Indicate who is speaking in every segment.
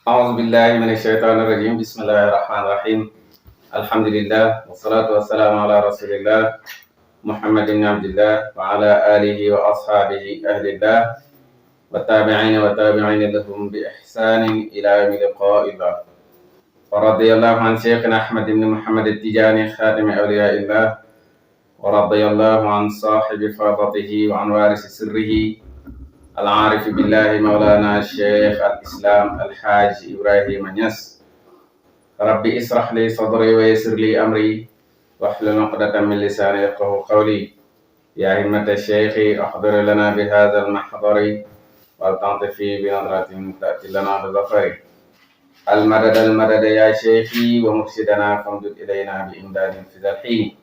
Speaker 1: أعوذ بالله من الشيطان الرجيم بسم الله الرحمن الرحيم الحمد لله والصلاة والسلام على رسول الله محمد بن عبد الله وعلى آله وأصحابه أهل الله والتابعين وتابعين لهم بإحسان إلى يوم لقاء الله ورضي الله عن شيخنا أحمد بن محمد التجاني خاتم أولياء الله ورضي الله عن صاحب فاضته وعن وارث سره العارف بالله مولانا الشيخ الإسلام الحاج إبراهيم نياس ربي اسرح لي صدري ويسر لي أمري واحلل عقدة من لساني يفقهوا قولي يا همة الشيخ أحضر لنا بهذا المحضر ولتعطفي بنظرة تأتي لنا بظفر المدد المدد يا شيخي ومرشدنا فامدد إلينا بإمداد في ذا الحين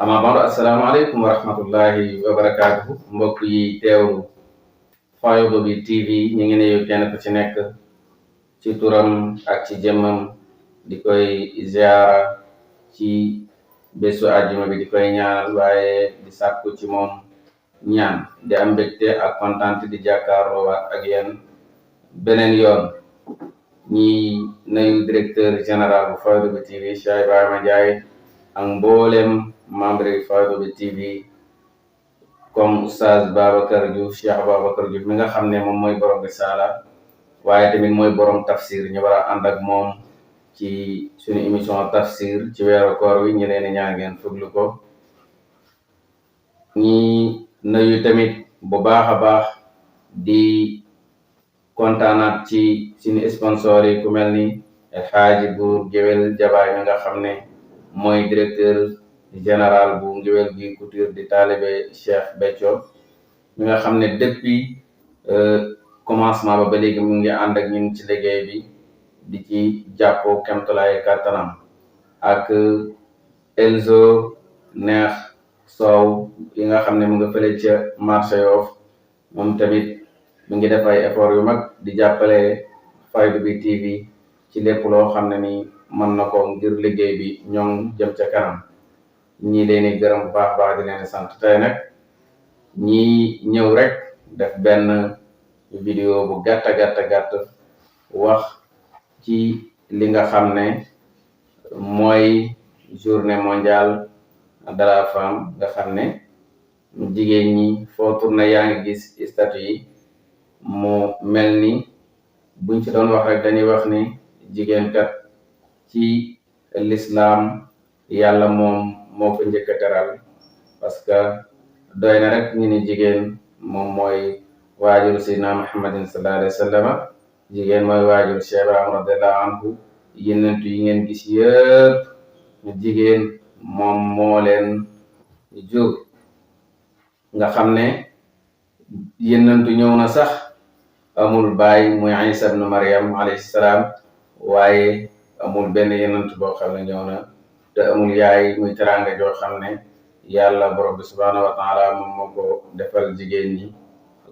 Speaker 1: أما بعد السلام عليكم ورحمة الله وبركاته mbokk yi teewlu Fayda bi TV ñu ngi nuyu kenn ku ci nekk ci turam ak ci jëmmam di koy ziara ci bésu àjjuma bi di koy ñaanal waaye di sàkku ci moom ñaan di am mbégte ak kontaan di jàkkaarloo waat ak yéen beneen yoon ñi nuyu directeur général bu Fayda bi TV Cheikh Ibrahima Ndiaye ak mboolem membre yi Fayda bi TV comme oustaz Babacar Diouf Cheikh Babacar Diouf mi nga xam ne moom mooy borom risaala waaye tamit mooy borom tafsir ñu war a ànd ak moom ci suñu émission tafsir ci weeru koor wi ñu leen ñaan ngeen fuglu ko ñi nuyu tamit bu baax a baax di kontaanaat ci suñu sponsor yi ku mel ni El Hadji Buur Géwél Jabaay mi nga xam ne mooy directeur général bu Ngéwél gi Couture di taalibe Cheikh Béthio mi nga xam ne depuis commencement ba léegi mu ngi ànd ak ñun ci liggéey bi di ci jàppoo kemtulaay kattanam ak Elzo Neex Soow yi nga xam ne mu nga fële ca marché Yoff moom tamit mu ngi def ay effort yu mag di jàppale Fayda bi TV ci lépp loo xam ne ni mën na ko ngir liggéey bi ñoom jëm ca kanam ñi leen di gërëm bu baax baax di leen sant tey nag ñi ñëw rek def benn vidéo bu gàtt wax ci li nga xam ne mooy journée mondiale de la femme nga xam ne jigéen ñi foo tourné yaa ngi gis statut yi mu mel ni buñ ci doon wax rek dañuy wax ni jigéen kat ci l'islam yàlla moom moo ko njëkk a teral parce que doy na rek ñu ni jigéen moom mooy waajur Seydina Muhammadin sallallahu alayhi wa sallam jigéen mooy waajur Cheikh Ibrahima radiyallahu anhu yenentu yi ngeen gis yëpp jigéen moom moo leen jur nga xam ne yenentu ñëw na sax amul baay muy Isa ibn Maryam alayhi salaam waaye amul benn yenentu boo xam ne ñëw na te amul yaay muy teranga joo xam ne yàlla borom bi subhanahu wa taala moom moo ko defal jigéen ñi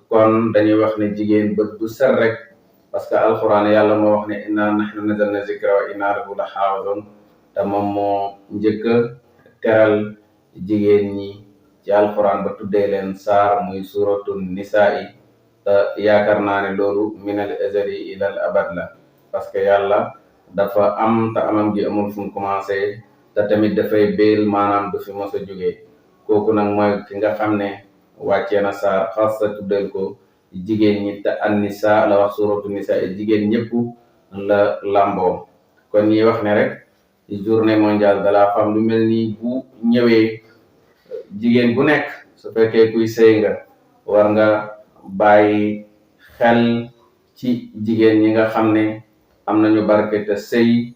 Speaker 1: kon dañuy wax ne jigéen bët du set rek parce que alquran yàlla moo wax ne inna nahnu nazzalna zikra wa inna lahu la xaafidun te moom moo njëkk a teral jigéen ñi ci alquran ba tuddee leen saar muy suratul nisaa te yaakaar naa ne loolu minal azali ilal abad la parce que yàlla dafa am te amam gi amul fu mu commencé te tamit dafay béel maanaam du fi mos a jógee kooku nag mooy ki nga xam ne wàccee na saar xas sa tuddal ko jigéen ñi te an nisa la wax suratu nisa jigéen ñëpp la lamboo kon ñi wax ne rek journée mondiale de la femme lu mel nii bu ñëwee jigéen bu nekk su fekkee kuy sëy nga war nga bàyyi xel ci jigéen ñi nga xam ne am nañu barke te sëy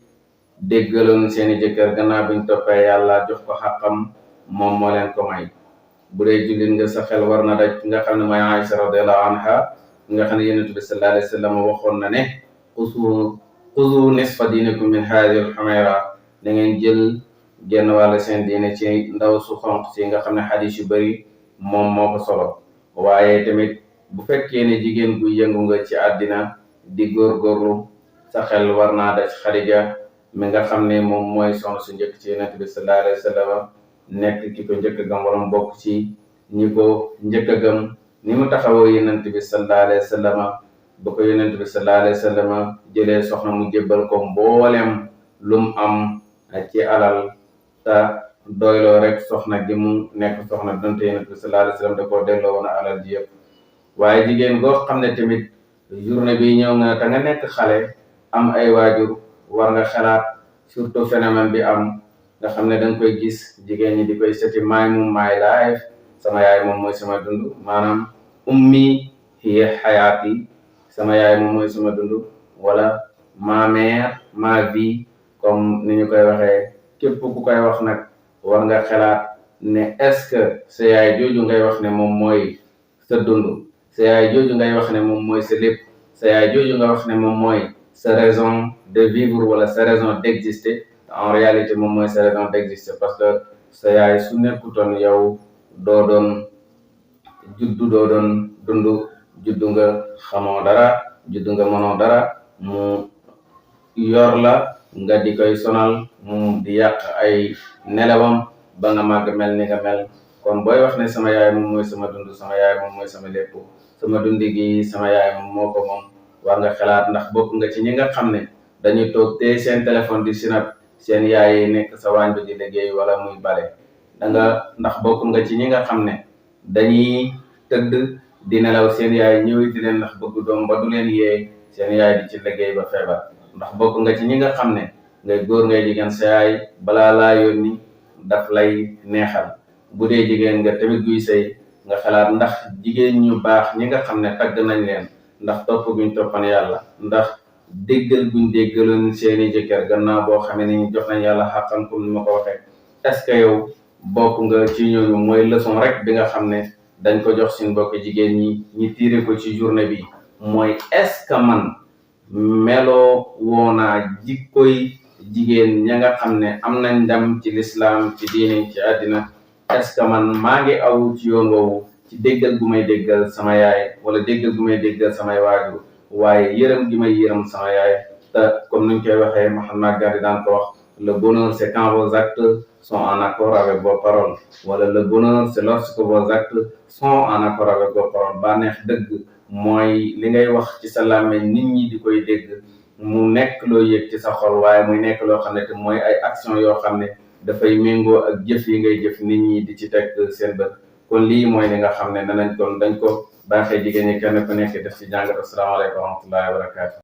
Speaker 1: déggaloon seeni jëkkër gannaaw biñ toppee yàlla jox ko xaqam moom moo leen ko may bu dee jullit nga sa xel war na daj nga xam ne mooy Aïcha radiyallahu anha nga xam ne Yonent bi sallallahu alayhi wa sallam waxoon na ne xuzu nisfa diinikum min haadihi al-humayra da ngeen jël genn wàll seen diine ci ndaw su xonq si nga xam ne xadis yu bëri moom moo ko solo waaye tamit bu fekkee ne jigéen gu yëngu nga ci àddina di góorgóorlu sa xel war naa daj Xadija mi nga xam ne moom mooy soxna su njëkk ci Yonent bi sallallahu alayhi wa sallam nekk ki ko njëkk a gëm waram bokk ci ñi ko njëkk a gëm ni mu taxawoo Yonent bi sallallahu alayhi wa sallam ba ko yonent bi sallallahu alayhi wa sallam jëlee soxna mu jébbal ko mboolem lum am ci alal te doyloo rek soxna gi mu nekk soxna donte yonent bi sallallahu alayhi wa sallam da koo delloo woon alal ji yëpp. waaye jigéen goo xam ne tamit journée bi ñëw nga te nga nekk xale am ay waajur war nga xalaat surtout phénomène bi am nga xam ne danga koy gis jigéen ñi di koy seti my life, sama yaay moom mooy sama dund, maanaam ummi hiya hayaati, sama yaay moom mooy sama dund, wala ma mère ma vie comme ni ñu koy waxee. képp ku koy wax nag war nga xalaat ne est-ce que sa yaay jooju ngay wax ne moom mooy sa dund, sa yaay jooju ngay wax ne moom mooy sa lépp, sa yaay jooju nga wax ne moom mooy sa raison de vivre wala sa raison d'exister, en réalité moom mooy sa raison d'exister, parce que sa yaay su nekkutoon yow doo doon juddu, doo doon dund. juddu nga xamoo dara, juddu nga mënoo dara, mu yor la nga di koy sonal, mu di yàq ay nelawam ba nga màgg mel ni nga mel. kon booy wax ne sama yaay moom mooy sama dund, sama yaay moom mooy sama lépp, sama dund gi sama yaay moom moo ko moom, war nga xalaat ndax bokk nga ci ñi nga xam ne dañuy toog te seen téléphone di sinap seen yaay yi nekk sa waañ bi di liggéey wala muy bale. ndax bokk nga ci ñi nga xam ne dañuy tëdd di nelaw seen yaay ñëwi di leen ndax bëgg doom ba du leen yee seen yaay di ci liggéey ba feebar. ndax bokk nga ci ñi nga xam ne ngay góor ngay jigéen sa yaay balaa laa yónni daf lay neexal. bu dee jigéen nga tamit guy sëy nga xalaat ndax jigéen ñu baax ñi nga xam ne tagg nañ leen, ndax topp guñ toppan yàlla, ndax déggal guñ déggaloon seeni jëkkër gannaaw boo xamee ni jox nañ yàlla xàqam comme ni ma ko waxee. est-ce que yow bokk nga ci ñooñu? mooy leçon rek bi nga xam ne dañ ko jox suñu mbokk jigéen ñi tiire ko ci journée bi, mooy est-ce que man meloo woonaa jikkoy jigéen ña nga xam ne am nañ ndam ci lislaam, ci diine, ci àddina. est-ce que man maa ngi aw ci yoon woowu ci déggal gu may déggal sama yaay wala déggal gu may déggal samay waajur, waaye yërëm gi may yërëm sama yaay. te comme nuñ koy waxee Mahatma Gandhi daan ko wax, le bonheur c'est quand vos actes sont en accord avec vos paroles, wala le bonheur c'est lorsque vos actes sont en accord avec vos paroles. bànneex dëgg mooy li ngay wax ci sa làmmiñ nit ñi di koy dégg, mu nekk loo yëg ci sa xol, waaye muy nekk loo xam ne te mooy ay action yoo xam ne dafay méngoo ak jëf yi ngay jëf nit ñi di ci teg seen bët. kon lii mooy li nga xam ne dañ ko baaxee jigéen ñi kenn ku nekk def ci jàngat. asalaamaaleykum wa rahmatullahi wa barakatu.